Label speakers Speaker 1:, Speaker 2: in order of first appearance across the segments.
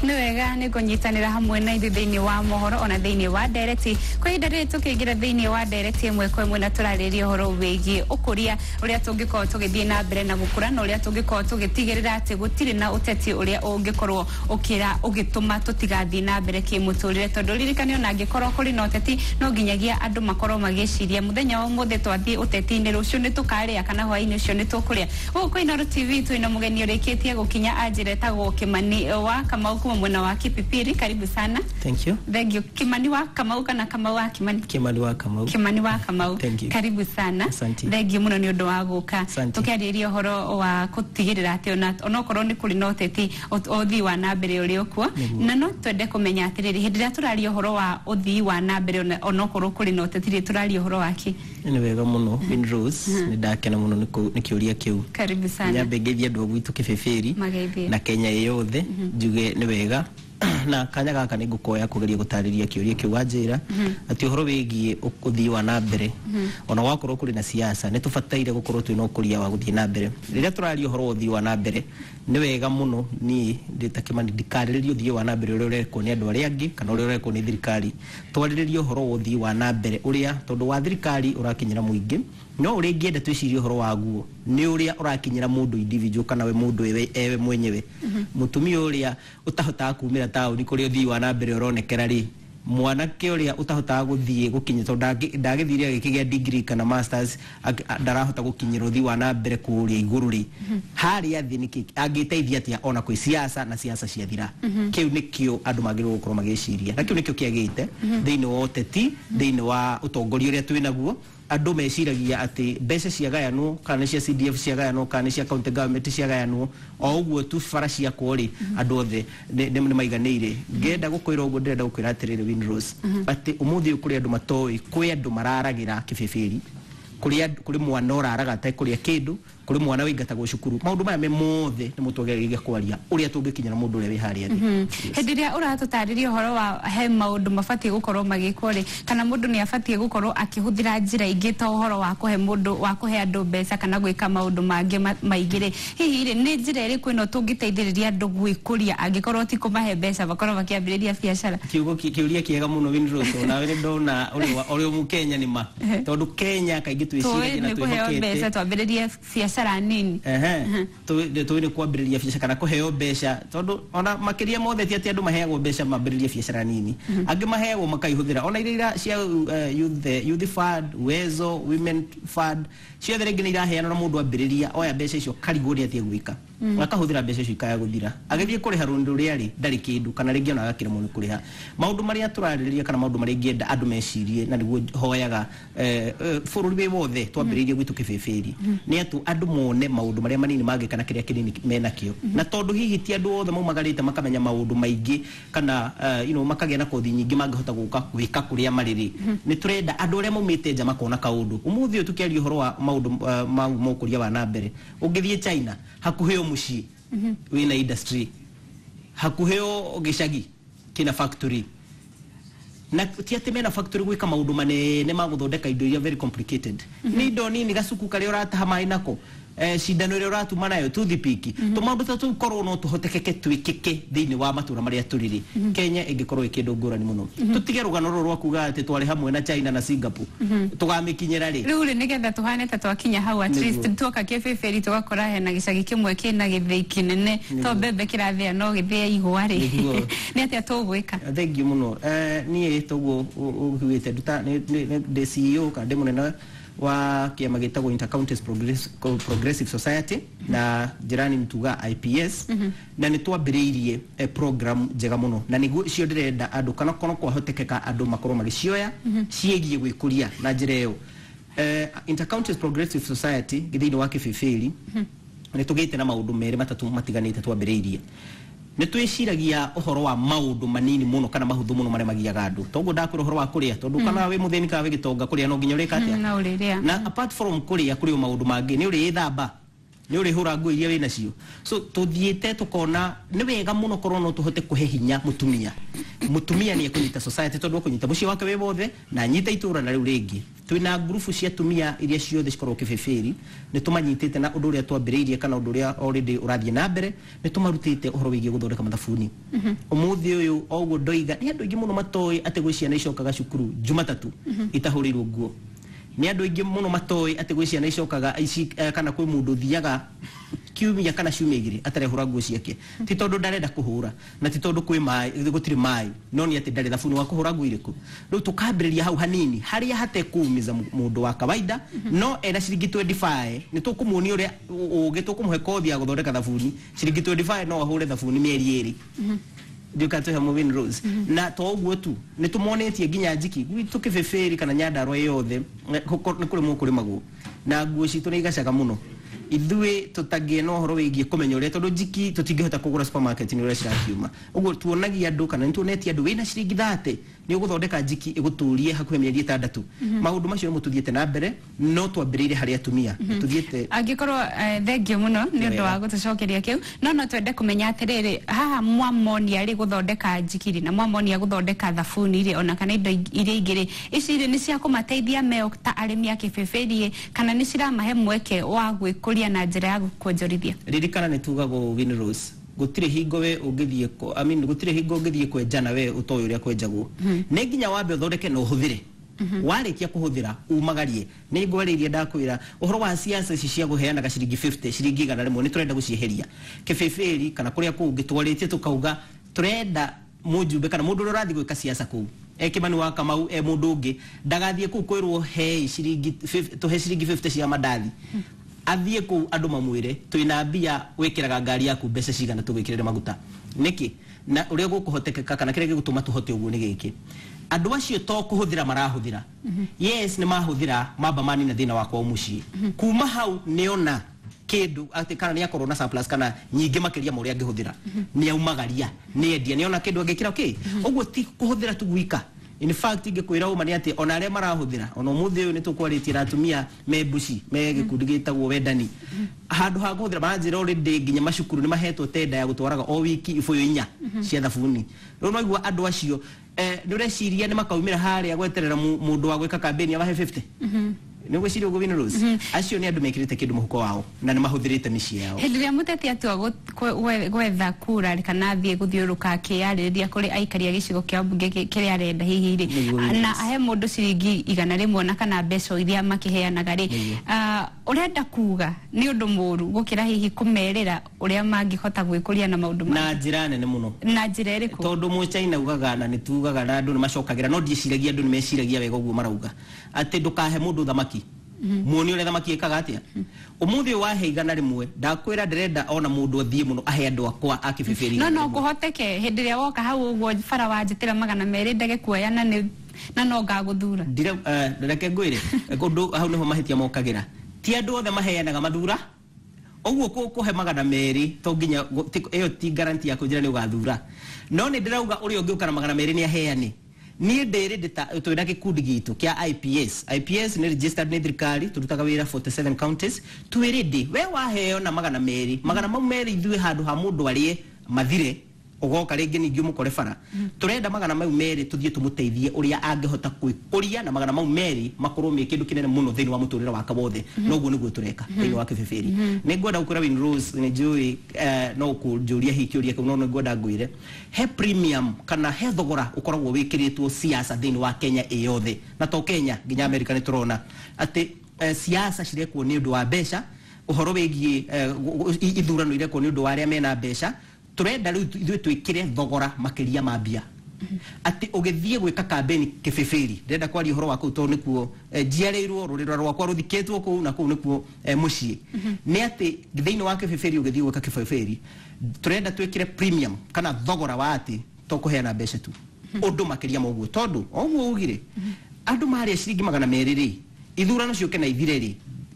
Speaker 1: Nĩ wega nĩ kũnyitanĩra hamwe na ithuĩ thĩinĩ wa mohoro ona thĩinĩ wa ndereti. Kwa ihinda rĩrĩ tũkĩingĩra thĩinĩ wa ndereti ĩmwe kwa ĩmwe na tũrarĩrĩria ũhoro wĩgiĩ ũkũria, ũrĩa tũngĩkorwo tũgĩthiĩ na mbere na gũkũra na ũrĩa tũngĩkorwo tũgĩtigĩrĩra atĩ gũtirĩ na ũteti ũrĩa ũngĩkorwo ũkĩra ũgĩtũma tũtigathiĩ na mbere kĩmũtũrĩre, tondũ ririkane ona angĩkorwo kũrĩ na ũteti no nginyagia andũ makorwo magĩciria mũthenya wa ũmũthĩ twathiĩ ũteti-inĩ, rũciũ nĩ tũkarĩa kana hwaĩ-inĩ ũcio nĩ tũkũrĩa. Gũkũ kwĩ Inooro TV twĩna mũgeni ũrĩkĩtie gũkinya anjĩra etagwo Kimani wa Kamau kuma mwena wa Kipipiri. Karibu sana.
Speaker 2: Thank you.
Speaker 1: Thank you. Kimani wa Kamau kana Kamau wa Kimani?
Speaker 2: Kimani wa Kamau.
Speaker 1: Kimani wa Kamau.
Speaker 2: Thank you.
Speaker 1: Karibu sana.
Speaker 2: Asante.
Speaker 1: Thank you muno nĩ ũndũ wa gũka.
Speaker 2: Asante.
Speaker 1: Tũkĩarĩrĩria ũhoro wa gũtigĩrĩra atĩ ona onokorwo nĩ kũrĩ na ũteti, ũthii wa na mbere ũrĩ okuo. Na no twende kũmenya atĩrĩrĩ, hĩndĩ ĩrĩa tũraria ũhoro wa ũthii wa na mbere onokorwo kũrĩ na ũteti rĩ, tũraria ũhoro wa kĩ?
Speaker 2: Nĩ wega mũno Winrose, nĩ ndakena mũno nĩ kĩũria kĩu.
Speaker 1: Karibu sana.
Speaker 2: Nyambe ngeithie andũ a gwitũ Kĩbĩbĩri
Speaker 1: Mageithie.
Speaker 2: na Kenya ĩ yothe, njuge nĩ wega na kanya gaka nĩ ngũkoya kũgeria gũtarĩria kĩũria kĩu wanjĩra atĩ ũhoro wĩgiĩ ũthii wa na mbere ona wakorwo kũrĩ na siasa nĩ tũbataire gũkorwo twĩna ũkũria wa gũthiĩ na mbere. Rĩrĩa tũraria ũhoro wa ũthii wa na mbere nĩ wega mũno niĩ ndĩ ta Kimani ndikarĩrĩrie ũthii wa na mbere ũrĩa ũrekwo nĩ andũ arĩa angĩ kana ũrĩa ũrekwo nĩ thirikari. Twarĩrĩrie ũhoro wa ũthii wa na mbere ũrĩa tondũ wa thirikari ũrakinyĩra mũingĩ, no ũrĩa ingĩenda twĩcirie ũhoro waguo nĩ ũrĩa ũrakinyĩra mũndũ individual kana we mũndũ ewe mwenyewe. Mũtumia ũrĩa ũtahotaga kumĩra taũni kũrĩa ũthii wa na mbere ũronekera rĩ, mwanake ũrĩa ũtahotaga gũthiĩ gũkinya tondũ ndagĩthire agĩkĩgĩa degree kana masters, ndarahota gũkinyĩra ũthii wa na mbere kũrĩa igũrũ rĩ, harĩa thĩ nĩkĩ angĩteithia atĩa ona kwĩ siasa na siasa ciathira. Kĩu nĩkĩo andũ magĩrĩirwo gũkorwo magĩciria na kĩu nĩkĩo kĩagĩte thĩinĩ wa ũteti, thĩinĩ wa ũtongoria ũrĩa twĩnaguo. Andũ meciragia atĩ mbeca ciagayanwo kana nĩ cia CDF ciagayanwo kana nĩ cia county government ciagayanwo o ũguo tu bara ciakwo rĩ, andũ othe nĩ maiganĩire. Ngenda gũkwĩra ũguo, ndĩrenda gũkwĩra atĩrĩrĩ Winrose, atĩ ũmũthĩ ũyũ kũrĩ andũ matoĩ, kwĩ andũ mararagĩra Kĩbĩbĩri, kũrĩ mwana ũraraga atekũrĩa kĩndũ, kũrĩ mwana wĩingatagwo cukuru. Maũndũ maya me mothe nĩmo twagĩrĩire kwaria ũrĩa tũngĩkinyĩra mũndũ ũrĩa wĩ harĩa thĩ.
Speaker 1: Hĩndĩ ĩrĩa ũratũtarĩria ũhoro wa he maũndũ mabatiĩ gũkorwo magĩkwo rĩ, kana mũndũ nĩ abatiĩ gũkorwo akĩhũthĩra njĩra ingĩ ta ũhoro wa kũhe mũndũ, wa kũhe andũ mbeca kana gwĩka maũndũ mangĩ maingĩ rĩ, hihi rĩ nĩ njĩra ĩrĩkũ ĩno tũngĩteithĩrĩria andũ gwĩkũria angĩkorwo ti kũmahe mbeca makorwo makĩambĩrĩria biacara?
Speaker 2: Kiugo kĩũria kĩega mũno Winrose, onawe nĩ ndona ũrĩ Mũkenya nĩ ma, tondũ Kenya kaingĩ twĩciragia na
Speaker 1: Tũĩ nĩ kũheo
Speaker 2: twĩhokete
Speaker 1: mbeca twambĩrĩrie biacara nini.
Speaker 2: Tũĩ nĩ kwambĩrĩria biacara kana kũheo mbeca, tondũ ona makĩria mothe ti atĩ andũ maheagwo mbeca mambĩrĩrie biacara nini, angĩ maheagwo makaihũthĩra ona iria cia youth fund, Uwezo, Women Fund, ciothe rĩngĩ nĩ iraheanwo na mũndũ ambĩrĩria oya mbeca icio karigwo nĩ atĩ egwĩka, akahũthĩra mbeca icio ikaya gũthira, agĩthiĩ kũrĩha rũni rũrĩa rĩ ndarĩ kĩndũ kana rĩngĩ ona agakĩremwo nĩ kũrĩha. Maũndũ marĩa tũrarĩrĩria kana maũndũ marĩa ingĩenda andũ mecirie na nĩguo hoyaga bũrũri wĩ wothe twambĩrĩirie gwitũ Kĩbĩbĩri nĩ atĩ andũ mone maũndũ marĩa manini mangĩka na kĩrĩa kĩnini menakĩo, na tondũ hihi ti andũ othe maumagarĩte makamenya maũndũ maingĩ kana makagĩa na kothi nyingĩ mangĩhota gũka gwĩka kũrĩa marĩ rĩ, nĩ tũrenda andũ arĩa maumĩte nja makona kaũndũ. Ũmũthĩ ũyũ tũkĩaria ũhoro wa maũndũ mau ma ũkũria wa na mbere, ũngĩthiĩ China hakuhĩ o mũciĩ wĩna industry, hakuhĩ o gĩcagi kĩna factory, na ti atĩ mena factory gwĩka maũndũ manene ma gũthondeka indo iria very complicated, nĩ indo nini, gacuku karĩa ũrataha maĩ nako, cindano ĩrĩa ũratuma nayo, toothpick, tũmaũndũ ta tũu korwo no tũhotekeke twĩkĩke thĩinĩ wa matũra marĩa tũrĩ rĩ, Kenya ĩngĩkorwo ĩ kĩndũ ngũrani mũno. Tũtige rũgano rũrũ rwa kuga atĩ twarĩ hamwe na China na Singapore, tũgamĩkinyĩra rĩ?
Speaker 1: Rĩu rĩ, nĩgetha tũhane ta twakinya hau, at least tuoka Kĩbĩbĩri tũgakora hena gĩcagi kĩmwe kĩna gĩthĩi kĩnene to mbembe kĩrathĩa no gĩthĩe igwa rĩ, nĩ atĩa tũgwĩka?
Speaker 2: Thank you mũno. Niĩ toguo ũkiugĩte nduta ndĩ CEO kana ndĩ mũnene wa kĩama gĩtagwo Inter-Counties Progressive Society na njĩra nini tuga IPS, na nĩ twambĩrĩirie program njega mũno na nĩguo icio ndĩrenda andũ kana kono kwahotekeka andũ makorwo magĩcioya ciĩgiĩ gwĩkũria na njĩra ĩyo. Inter-Counties Progressive Society thĩinĩ wa Kĩbĩbĩri nĩ tũgĩte na maũndũ merĩ matatũ matiganĩte twambĩrĩirie. Nĩ twĩciragia ũhoro wa maũndũ manini mũno kana mahũthũ mũno marĩa magiaga andũ, toguo ndakwĩra ũhoro wa kũrĩa, tondũ kana wĩ mũthĩni kana wĩ gĩtonga kũrĩa no nginya ũrĩka atĩa?
Speaker 1: Na ũrĩrĩa.
Speaker 2: Na apart from kũrĩa kũrĩ o maũndũ mangĩ, nĩ ũrĩĩthamba, nĩ ũrĩhũra nguo iria wĩnacio. So tũthiĩte tũkona nĩ wega mũno korwo no tũhote kũhe hinya mũtumia. Mũtumia nĩ ekũnyita society tondũ ekũnyita mũciĩ wake wĩ wothe na anyite itũra na rĩu rĩngĩ. Twina ngurubu cia atumia iria ciothe cikoragwo Kibibiri, nĩ tũmanyitĩte na ũndũ ũrĩa twambĩrĩirie kana ũndũ ũrĩa already ũrathiĩ na mbere, nĩ tũmarutĩte ũhoro wĩgiĩ gũthondeka mathabuni. Ũmũthĩ ũyũ o ũguo ndoiga, nĩ andũ aingĩ mũno matoĩ atĩ gwĩ ciana icokaga cukuru Jumatatũ itahũrĩirwo nguo. Nĩ andũ aingĩ mũno matoĩ atĩ gwĩ ciana icokaga ici, kana kwĩ mũndũ ũthiaga kiumia kana ciumia igĩrĩ atarehũra nguo ciake, ti tondũ ndarenda kũhũra na ti tondũ kwĩ maĩ, gũtirĩ maĩ, no nĩ atĩ ndarĩ thabuni wa kũhũra nguo irĩkũ. Rĩu tũkambĩrĩria hau hanini harĩa hatekũumiza mũndũ wa kawaida, no ena ciringi 25 nĩ tũkũmuonia ũrĩa ũngĩ, tũkũmũhe kothi ya gũthondeka thabuni. Ciringi 25 no ahũre thabuni mĩeri 2 ndiũka twĩ hamwe Win Rose. Na to ũguo tu, nĩ tũmonetie nginya njiki gwitũ Kibibiri kana Nyandarua yothe nĩ kũrĩmwo kũrĩmagwo na nguo citũ nĩ igacaga mũno. Ithuĩ tũtangĩe na ũhoro wĩgiĩ kũmenya ũrĩa, tondũ njiki tũtingĩhota kũgũra supermarket nĩ ũrĩa cirakiuma. Ũguo tuonagia andũ kana nĩ tuonetie andũ wĩna ciringi 30 nĩ ũgũthondeka njiki ĩgũtũrie hakuhĩ mĩeri 6. Maũndũ macio nĩmo tũthiĩte na mbere, no twambĩrĩire harĩ atumia. Tũthiĩte
Speaker 1: Angĩkorwo thengio mũno nĩ ũndũ wa gũtũcokeria kĩu, no twende kũmenya atĩrĩrĩ, haha mwamonia rĩ gũthondeka njiki rĩ, na mwamonia gũthondeka thabuni rĩ, ona kana indo iria ingĩ rĩ, ici rĩ nĩ cia kũmateithia meo ta arĩmi a Kibibiri, kana nĩ ciramahe mweke wa gwĩkũria na njĩra ya kuonjorithia?
Speaker 2: Ririkana nĩ tugagwo Win Rose, gũtirĩ hingo we ũngĩthiĩ, I mean, gũtirĩ hingo ũngĩthiĩ kwenjana we ũtoĩ ũrĩa kwenjagwo. Nĩ nginya wambe ũthondeke na ũhũthĩre. Warĩkia kũhũthĩra umagarie. Nĩ ngwarĩirie ndakwĩra ũhoro wa siasa ici cia kũheanaga ciringi 50, ciringi 100 nĩ tũrenda gũcieheria Kibibiri kana kũrĩa kũngĩ. Twarĩtie tũkauga tũrenda mũjumbe kana mũndũ ũrĩa ũrathiĩ gwĩka siasa kũu, e Kimani wa Kamau, e mũndũ ũngĩ, ndagathiĩ kũu kwĩrwo hei ciringi tũhe ciringi 50 cia mandathi. Athiĩ kũu andũ mamwĩre twĩna mbia, wĩkĩraga ngari yaku mbeca cigana tũgwĩkĩrĩre maguta nĩkĩ. Na ũrĩa gũkũhotekeka kana kĩrĩa gĩgũtũma tũhote ũguo nĩ gĩkĩ: andũ acio to kũhũthĩra marahũthĩra, yes, nĩ mahũthĩra mamba manina thĩna wakwa mũciĩ, kuma hau nĩona kĩndũ atĩ kana nĩ akorwo na surplus kana nyingĩ makĩria ma ũrĩa angĩhũthĩra, nĩ aumagaria, nĩ endia, nĩ ona kĩndũ angĩkĩra kĩ. Ũguo ti kũhũthĩra tu gwika. In fact, ingĩkwĩra ũma nĩ atĩ ona arĩa marahũthĩra, ona ũmũthĩ ũyũ nĩ tũkwarĩtie na atumia me mbuci me gĩkundi gĩtagwo Wendani, handũ ha kũhũthĩra maranjĩra already nginya macukuru nĩ mahetwo tenda ya gũtwaraga o wiki ibũyũ 4 cia thabuni. Rĩu no igua andũ acio, nĩ ũreciria nĩ makaumĩra harĩa gweterera mũndũ wa gwĩka kambĩni amahe 50? Nĩ ũgwĩciria ũguo, Win Rose? Acio nĩ andũ mekĩrĩte kĩndũ mũhuko wao na nĩ mahũthĩrĩte mĩciĩ yao.
Speaker 1: Hĩndĩ ĩrĩa mũteti atua gwetha kura kana athiĩ gũthiũrũrũka akĩyarĩrĩria kũrĩ aikari a gĩcigo kĩa mbunge kĩrĩa arenda hihi rĩ,
Speaker 2: Nĩguo,
Speaker 1: na ahe mũndũ ciringi 100 na kana mbeca iria makĩheanaga rĩ, ũrenda kuga nĩ ũndũ mũru gũkĩra hihi kũmerĩra ũrĩa mangĩhota gwĩkũria na maũndũ
Speaker 2: na njĩra nene mũno.
Speaker 1: Na njĩra ĩrĩkũ?
Speaker 2: Tondũ mũchaina ugaga na nĩ tugaga na andũ nĩ macokagĩra, no ndiĩciragia andũ nĩ meciragia wega ũguo marauga atĩ ndũkahe mũndũ thamaki, muoni ũrĩa thamaki ĩkaga atĩa. Ũmũthĩ ũyũ wahe 100, ndakwĩra ndĩrenda ona mũndũ athiĩ mũno ahe andũ akwa a Kibibiri
Speaker 1: No
Speaker 2: igana
Speaker 1: no
Speaker 2: rĩmwe.
Speaker 1: Kũhoteke hĩndĩ ĩrĩa woka hau ũguo bara wanjĩtĩra 200 ndege kuoya na nĩ na no ngagũthura.
Speaker 2: Ndire reke ngwĩre ũndũ hau nĩho mahĩtia mokagĩra. Ti andũ othe maheanaga mathura ũguo. Kũhe 200 to nginya ĩyo ti guarantee ya kũnjĩra nĩ ũgathura, no nĩ ndĩrauga ũrĩa ũngĩũka na 200 nĩ aheane. Niĩ ndĩrĩ twĩna gĩkundi gitũ kĩa IPS. IPS nĩ registered nĩ thirikari, tũrutaga wĩra 47 counties. Twĩ ready, we waheo na 200, magana mau merĩ ithuĩ handũ ha mũndũ arĩe mathire ũgoka rĩngĩ ningĩ ũmũkore bara, tũrenda magana mau merĩ tũthiĩ tũmũteithie ũrĩa angĩhota kwĩkũria na magana mau merĩ makorwo me kĩndũ kĩnene mũno thĩinĩ wa mũtũrĩre wake wothe. Noguo nĩguo tũreka thĩinĩ wa Kibibiri. Nĩ ngwenda gũkwĩra Win Rose, nĩ njũĩ no kũnjũria hihi kĩũria kĩu, no nĩ ngwenda ngwĩre he premium kana he thogora ũkoragwo wĩkĩrĩtwo siasa thĩinĩ wa Kenya ĩ yothe, na to Kenya, nginya America nĩ tũrona atĩ siasa cirekwo nĩ ũndũ wa mbeca. Ũhoro wĩgiĩ ithurano irekwo nĩ ũndũ wa arĩa mena mbeca. Tũrenda rĩu ithuĩ twĩkĩre thogora makĩria ma mbia, atĩ ũgĩthiĩ gwĩka kambĩni Kibibiri, ndĩrenda kwaria ũhoro wa kũu tondũ nĩkuo njiarĩirwo, rũrĩra rwakwa rũthikĩtwo kũu na kũu nĩkuo mũciĩ, nĩ atĩ thĩinĩ wa Kibibiri, ũgĩthiĩ gwĩka Kibibiri, tũrenda twĩkĩre premium kana thogora wa atĩ to kũheana mbeca tu, ũndũ makĩria ma ũguo, tondũ o ũguo ugire andũ marĩa ciringi 200 rĩ, ithurano ciũke na ithire rĩ,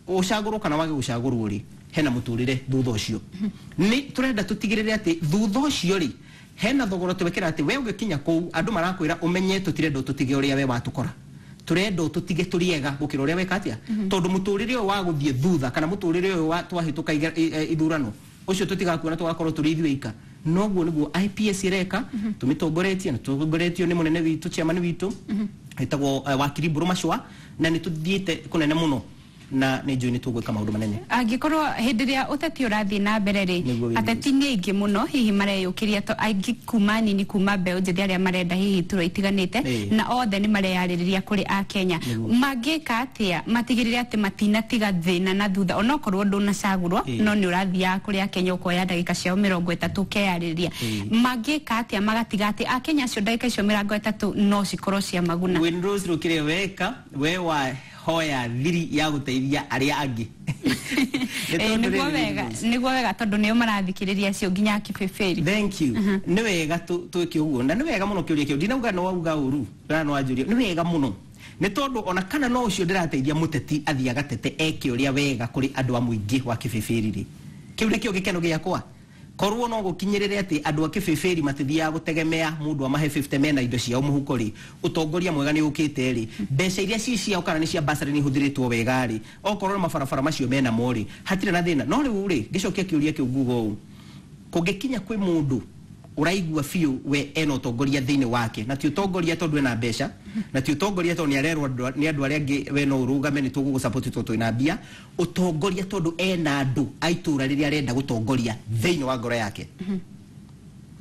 Speaker 2: ũcagũrwo kana wage gũcagũrwo rĩ, hena mũtũrĩre thutha ũcio. Nĩ tũrenda tũtigĩrĩre atĩ thutha ũcio rĩ, hena thogora twekĩra atĩ we ũgĩkinya kũu andũ marakwĩra ũmenye tũtirenda ũtũtige ũrĩa we watũkora, tũrenda ũtũtige tũrĩ ega gũkĩra ũrĩa weka atĩa, tondũ mũtũrĩre ũyũ wa gũthiĩ thutha kana mũtũrĩre ũyũ wa twahĩtũka ithurano ũcio tũtigakuona tũgakorwo tũrĩ ithuĩ ika. Noguo niguo IPS ireka, tumitongoretie na tutongoretio ni munene witu, chairman witu etagwo Wakiri Mburu Machua, na nĩ tũthiĩte kũnene mũno na nĩ njũĩ nĩ tũgwĩka maũndũ manene.
Speaker 1: Angĩkorwo hĩndĩ ĩrĩa ũteti ũrathiĩ na mbere rĩ,
Speaker 2: Nĩguo wĩ
Speaker 1: ateti nĩ aingĩ mũno hihi mareyũkĩria, to aingĩ kuma nini, kuma mbeũ njĩthĩ arĩa marenda hihi iturwa itiganĩte, na othe nĩ mareyarĩrĩria kũrĩ akenya. Mangĩka atĩa matigĩrĩre atĩ matinatiga thĩna na thutha, onokorwo ndũnacagũrwo, no nĩ ũrathiaga kũrĩ akenya ũkoya ndagĩka ciao 30 ũkeyarĩrĩria? Mangĩka atĩa magatiga atĩ akenya acio ndagĩka icio 30 no cikorwo cia maguna?
Speaker 2: Wayne Rose, rũkĩrĩ weka we wahoya thiri ya gũteithia arĩa angĩ. Nĩ tondũ
Speaker 1: Nĩguo
Speaker 2: rĩrĩ,
Speaker 1: wega,
Speaker 2: Rose.
Speaker 1: Nĩguo wega, tondũ nĩo marathikĩrĩria acio nginya kĩbĩbĩri.
Speaker 2: Thank you. Nĩ wega twĩke ũguo, na nĩ wega mũno kĩũria kĩu. Ndinauga nĩ wauga ũru kana nĩ wanjũria, nĩ wega mũno, nĩ tondũ ona kana no ũcio ndĩrateithia mũteti athiĩ agatete eke ũrĩa wega kũrĩ andũ a mũingĩ wa kĩbĩbĩri rĩ, kĩu nĩkĩo gĩkeno gĩakwa. Korwo no gũkinyĩrĩre atĩ andũ a kĩbĩbĩri matithiaga gũtegemea mũndũ amahe 50 mena indo ciao mũhuko rĩ, ũtongoria mwega nĩ ũkĩte rĩ, mbeca iria ci ciao kana nĩ cia basarĩ nĩ ihũthĩrĩtwo wega rĩ, okorwo nĩ mabarabara macio mena mo rĩ, hatirĩ na thĩna. No rĩu rĩ, ngĩcokia kĩũria kĩu nguga ũũ, kũngĩkinya kwĩ mũndũ ũraigua biũ we ena ũtongoria thĩinĩ wake, na ti ũtongoria tondũ ena mbeca, na ti ũtongoria tondũ nĩ arerwo nĩ andũ arĩa angĩ we no ũrũgame, nĩ tũgũgũsupport tondũ twĩna mbia, ũtongoria tondũ ena andũ a itũra rĩrĩa arenda gũtongoria thĩinĩ wa ngoro yake.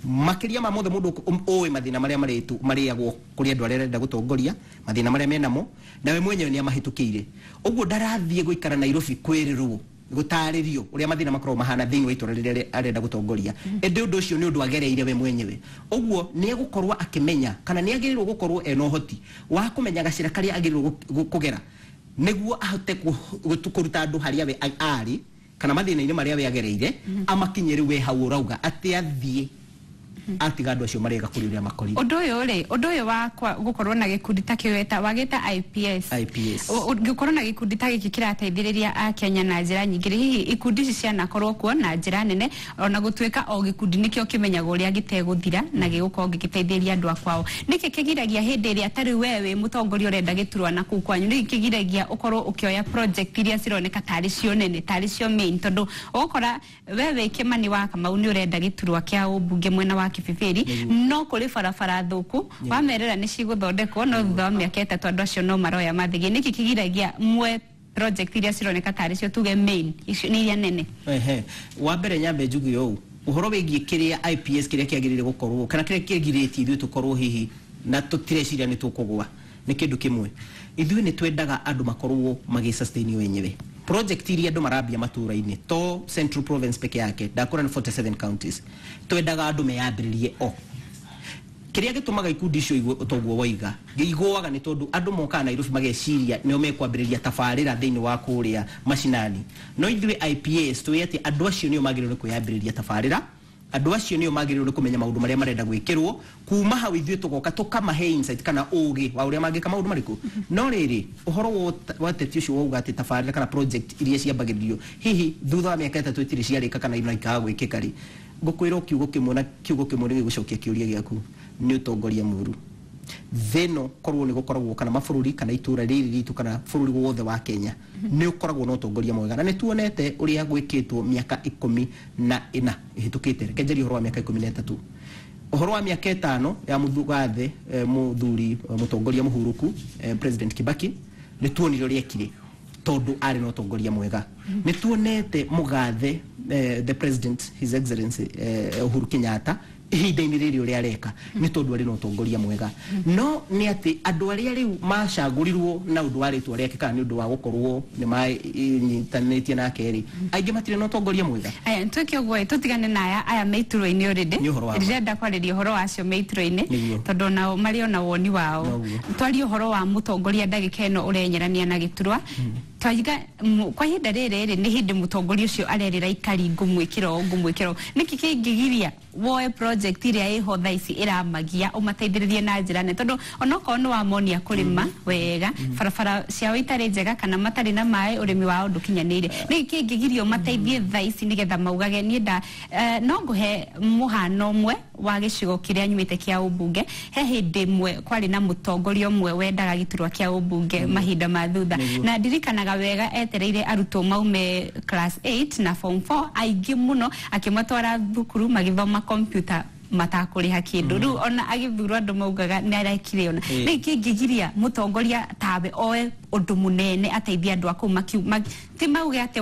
Speaker 2: Makĩria ma mothe, mũndũ ũĩ mathĩna marĩa marĩagwo kũrĩ andũ arĩa arenda gũtongoria, mathĩna marĩa menamo, na we mwenyewe nĩ amahĩtũkĩire. Ũguo ndarathiĩ gũikara Nairobi kwĩrĩrwo gũtarĩrio ũrĩa mathĩna makoragwo mahana thĩinĩ wa itũra rĩrĩa arenda gũtongoria, ĩndĩ ũndũ ũcio nĩ ũndũ agereire we mwenyewe. Ũguo nĩ egũkorwo akĩmenya kana nĩ agĩrĩirwo gũkorwo ena ũhoti wa kũmenya gacĩra karĩa agĩrĩirwo kũgera nĩguo ahote kũruta andũ harĩa we arĩ kana mathĩna-inĩ marĩa we agereire, amakinyie rĩu we hau ũrauga atĩ athiĩ atiga andũ acio marega kũrĩ ũrĩa makorire.
Speaker 1: Ũndũ ũyũ rĩ, ũndũ ũyũ wa gũkorwo na gĩkundi ta kĩu weta wagĩta IPS,
Speaker 2: IPS.
Speaker 1: Gũkorwo na gĩkundi ta gĩkĩ kĩrateithĩrĩria akenya na njĩra nyingĩ rĩ, hihi ikundi ici cianakorwo kuo na njĩra nene, ona gũtuĩka o gĩkundi nĩkĩo kĩmenyaga ũrĩa gĩtegũthira na gĩgũkorwo gĩgĩteithĩrĩria andũ a kwao, nĩkĩ kĩgiragia hĩndĩ ĩrĩa tarĩu we wĩ mũtongoria ũrenda gĩturwa na kũu kwanyu, nĩkĩ kĩgiragia ũkorwo ũkĩoya project iria cironeka tarĩ cio nene, tarĩ cio main? Tondũ ũgũkora we wĩ Kĩmani wa Kamau nĩ ũrenda gĩturwa kĩa ũmbunge mwena wa Kibibiri, no kũrĩ barabara thũku, wamerera nĩ cigũthondekwo, no thutha wa mĩaka 3 andũ acio no maroya mathĩgĩ. Nĩkĩ kĩgiragia mwe project iria cironeka tarĩ cio tuge main, icio nĩ iria nene?
Speaker 2: Ehe, wa mbere nyambe njuge ũũ, ũhoro wĩgiĩ kĩrĩa IPS kĩrĩa kĩagĩrĩire gũkorwo kana kĩrĩa kĩgirĩtie ithuĩ tũkorwo hihi na tũtireciria nĩ tũkũgwa nĩ kĩndũ kĩmwe. Ithuĩ nĩ twendaga andũ makorwo magĩ sustain wenyewe project iria andũ marambia matũra-inĩ, to Central Province peke yake, ndakũra nĩ 47 counties. Twendaga andũ meyambĩrĩrie. O kĩrĩa gĩtũmaga ikundi icio igwe toguo waiga igũaga nĩ tondũ andũ mokaga Nairobi mageciria nĩo mekwambĩrĩria tabarĩra thĩinĩ wa kũrĩa macinani. No ithuĩ IPS tũĩ atĩ andũ acio nĩo magĩrĩirwo nĩ kwĩyambĩrĩria tabarĩra, andũ acio nĩo magĩrĩirwo nĩ kũmenya maũndũ marĩa marenda gwĩkĩrwo. Kuma hau ithuĩ tũgoka tũkamahe insight kana ũgĩ wa ũrĩa mangĩka maũndũ marĩkũ. No rĩrĩ, ũhoro wa ũteti ũcio wauga atĩ tabarĩra kana project iria ciambagĩrĩrio hihi thutha wa mĩaka 3 itirĩ ciarĩka kana ino ikaga gwĩkĩka rĩ, ngũkwĩra o kiugo kĩmwe, na kiugo kĩmwe nĩ gĩgũcokia kĩũria gĩaku, nĩ ũtongoria mũru. Thĩno korwo nĩ gũkoragwo kana mabũrũri kana itũra rĩrĩ ritũ kana bũrũri wothe wa Kenya nĩ ũkoragwo na ũtongoria mwega, na nĩ tuonete ũrĩa gwĩkĩtwo mĩaka 14 ĩhĩtũkĩte. Reke njarie ũhoro wa mĩaka 13, ũhoro wa mĩaka 5 ya mũthugathe mũthuri mũtongoria mũhurũku President Kibaki. Nĩ tuonire ũrĩa ekire tondũ arĩ na ũtongoria mwega. Nĩ tuonete mũgathe the president, His Excellency Uhuru Kenyatta, ihinda-inĩ rĩrĩ ũrĩa areka nĩ tondũ arĩ na ũtongoria mwega. No nĩ atĩ andũ arĩa rĩu macagũrirwo na ũndũ wa rĩtwa rĩake kana nĩ ũndũ wa gũkorwo nĩ manyitanĩtie nake rĩ, aingĩ matirĩ na ũtongoria mwega.
Speaker 1: Aya, twĩke ũguo ĩ, tũtigane na aya aya me iturwa-inĩ already.
Speaker 2: Nĩ ũhoro wa ma.
Speaker 1: Ndĩrenda kwarĩria ũhoro wa acio me iturwa-inĩ,
Speaker 2: Nĩguo.
Speaker 1: tondũ nao marĩ ona woni wao.
Speaker 2: Noguo.
Speaker 1: Twarie ũhoro wa mũtongoria ndagĩka ĩno ũrenyerania na gĩturwa. Twaiga kwa ihinda rĩrĩ rĩ, nĩ hĩndĩ mũtongoria ũcio arerĩra ikari ngũmwĩkĩra ũũ, ngũmwĩkĩra ũũ. Nĩkĩ kĩngĩgiria woe project ĩrĩa ĩho thaa ici ĩramagia ũmateithĩrĩrie na njĩra nene? Tondũ onokorwo nĩ wamonia kũrĩma wega, barabara ciao itarĩ njega kana matarĩ na maĩ, ũrĩmi wao ndũkinyanĩire, nĩkĩ kĩngĩgiria ũmateithie thaa ici nĩgetha maugage niĩ nda no ngũhe mũhano ũmwe? wa gĩcigo kĩrĩa nyumĩte kĩa ũmbunge, he hĩndĩ ĩmwe kwarĩ na mũtongoria ũmwe wendaga gĩturwa kĩa ũmbunge mahinda ma thutha, na ndirikanaga wega etereire arutwo maume class 8 na form 4 aingĩ mũno, akĩmatwara thukuru magĩthoma computer matakũrĩha kĩndũ. Rĩu ona agĩthurwo andũ maugaga nĩ arekire ona rĩu kĩngĩgiria mũtongoria tawe oe ũndũ mũnene ateithie andũ a kũu, ti mauge atĩ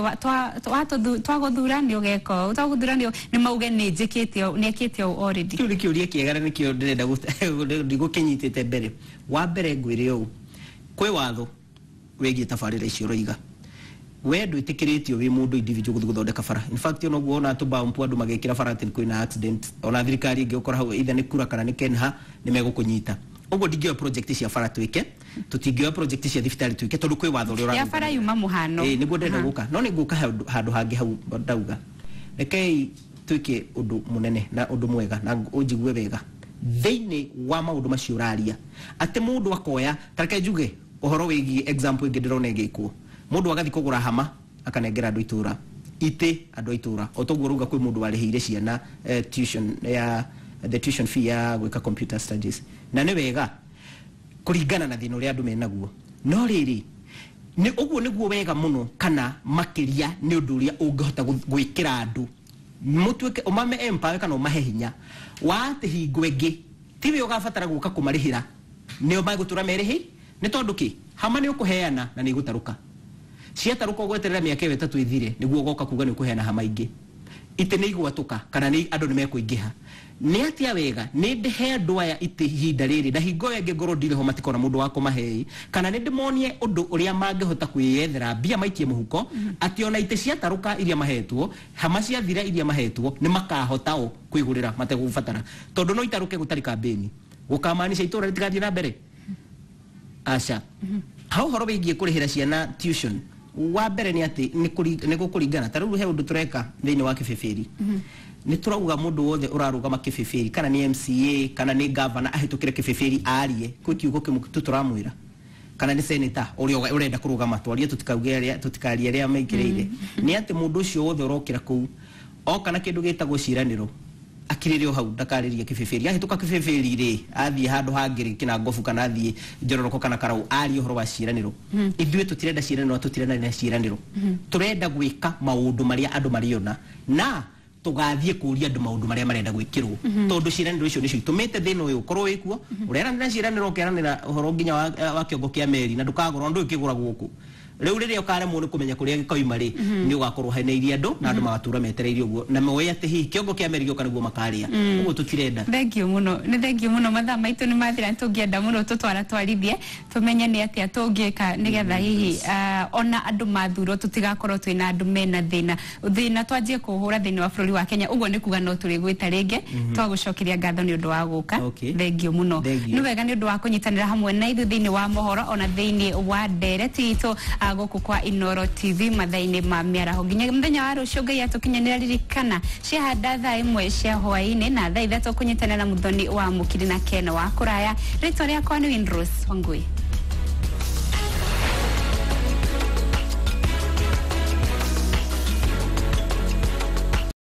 Speaker 1: twagũthura nĩ ũgeka ũũ, twagũthura nĩ mauge nĩ njĩkĩte ũũ, nĩ ekĩte ũũ already.
Speaker 2: Kĩu nĩ kĩũria kĩega na nĩkĩo ndĩrenda ndigũkĩnyitĩte mbere. Wa mbere ngwĩre ũũ, kwĩ watho wĩgiĩ tabarĩra icio ũroiga. We ndwĩtĩkĩrĩtio wĩ mũndũ individual gũthiĩ gũthondeka bara. In fact, ona ũguo ona tũbampu andũ magĩkĩra bara atĩ kwĩna accident, ona thirikari ĩngĩgũkora hau either nĩ kura kana nĩ KENHA nĩ megũkũnyita. Ũguo ndingĩoya project cia bara twĩke, tũtingĩoya project cia thibitarĩ twĩke, tondũ kwĩ watho ũrĩa
Speaker 1: ya bara yuma mũhano.
Speaker 2: Ĩĩ, nĩguo ndĩrenda gũka, no nĩ ngũka handũ hangĩ hau ndauga rekei twĩke ũndũ mũnene na ũndũ mwega na ũnjigue wega thĩinĩ wa maũndũ macio ũraria atĩ mũndũ akoya. Ta reke njuge ũhoro wĩgiĩ example ĩngĩ ndĩrona ĩgĩkwo, mũndũ agathiĩ kũgũra hama akanengera andũ itũra, itĩ andũ a itũra, o toguo rauga kwĩ mũndũ warĩhĩire ciana tuition ya the tuition fee ya gwĩka computer studies, na nĩ wega kũringana na thĩna ũrĩa andũ menaguo. No rĩrĩ, nĩ ũguo nĩguo wega mũno kana makĩria nĩ ũndũ ũrĩa ũngĩhota gwĩkĩra andũ mũtuĩke ũmame empower kana ũmahe hinya wa atĩ hingo ĩngĩ tiwe ũgabatara gũka kũmarĩhĩra, nĩo magũtũra merĩhĩ. Nĩ tondũ kĩ hama nĩ ũkũheana na nĩ igũtarũka, ciatarũka ũgweterera mĩaka ĩyo 3 ĩthire nĩguo ũgoka kuga nĩ ũkũheana hama ingĩ, itĩ nĩ igwatũka kana nĩ andũ nĩ mekũingĩha. Nĩ atĩa wega nĩ ndĩhe andũ aya itĩ ihinda rĩrĩ na hingo ĩyo ĩngĩ ngorwo ndirĩ ho matikona mũndũ wa kũmahe, kana nĩ ndĩmonie ũndũ ũrĩa mangĩhota kwĩyethera mbia maikie mũhuko, atĩ ona itĩ ciatarũka iria mahetwo, hama ciathira iria mahetwo, nĩ makahota o kwĩgũrĩra mategũbatara, tondũ no itarũke gũtarĩ kambĩni gũkamaanisha itũra rĩtigathiĩ na mbere. Aca, ha ũhoro wĩgiĩ kũrĩhĩra ciana tuition, wa mbere nĩ atĩ nĩ gũkũringana. Ta rĩu he ũndũ tũreka thĩinĩ wa kĩbĩbĩri, nĩ tũrauga mũndũ wothe ũrarũgama kĩbĩbĩri, kana nĩ MCA kana nĩ governor, ahĩtũkĩre kĩbĩbĩri arie kwĩ kiugo kĩmwe tu tũramwĩra, kana nĩ senator ũrĩa ũrenda kũrũgama, twarie tũtikauge arĩa tũtikarie arĩa maingĩrĩire, nĩ atĩ mũndũ ũcio wothe ũrokĩra kũu oka na kĩndũ gĩtagwo ciĩranĩro akirĩre o hau, ndakarĩrie kĩbĩbĩri. Ahĩtũka kĩbĩbĩri rĩ, athiĩ handũ hangĩ rĩ kĩna ngobu kana athiĩ njororoko kana karau arie ũhoro wa ciĩranĩro. Ithuĩ tũtirenda ciĩranĩro, tũtirenda na ciĩranĩro, tũrenda gwĩka maũndũ marĩa andũ marĩona na tũgathiĩ kũria andũ maũndũ marĩa marenda gwĩkĩrwo, tondũ ciĩranĩro icio nĩcio itũmĩte thĩna ũyũ ũkorwo wĩkuo. Ũreranĩra ciĩranĩro, ũkeranĩra ũhoro nginya wa kĩongo kĩa meri na ndũkagũra ũndũ ũkĩgũra gũkũ. Rĩu rĩrĩa ũkaremwo nĩ kũmenya kũrĩa gĩkoima rĩ, nĩ ũgakorwo ũheneirie andũ na andũ magatũra metereire ũguo na moĩ atĩ hihi kĩongo kĩa meri gĩoka nĩguo makarĩa. Ũguo tũtirenda.
Speaker 1: Thank you mũno, nĩ thank you mũno. Mathaa maitũ nĩ mathira, tũngĩenda mũno tũtwara twarithie tũmenye nĩ atĩa tũngĩka nĩgetha hihi ona andũ mathurwo tũtigakorwo twĩna andũ mena thĩna, thĩna twanjie kũhũra thĩinĩ wa bũrũri wa Kenya. Ũguo nĩ kuga no tũrĩgwĩta rĩngĩ. Twagũcokeria ngatho nĩ ũndũ wa gũka. Thank you mũno. Nĩ wega nĩ ũndũ wa kũnyitanĩra hamwe na ithuĩ thĩinĩ wa mohoro ona thĩinĩ wa ndereti itũ gũkũ kwa Inoro TV mathaa-inĩ ma mĩaraho nginya mũthenya wa rũciũ. Ngai atũkinyanĩra, ririkana ciahanda thaa 1 cia hwaĩ-inĩ na thaa 3 kũnyitanĩra na Muthoni wa Mũkiri na Ken wa kũraya. Rĩtwa rĩakwa nĩ Windrose Wangui.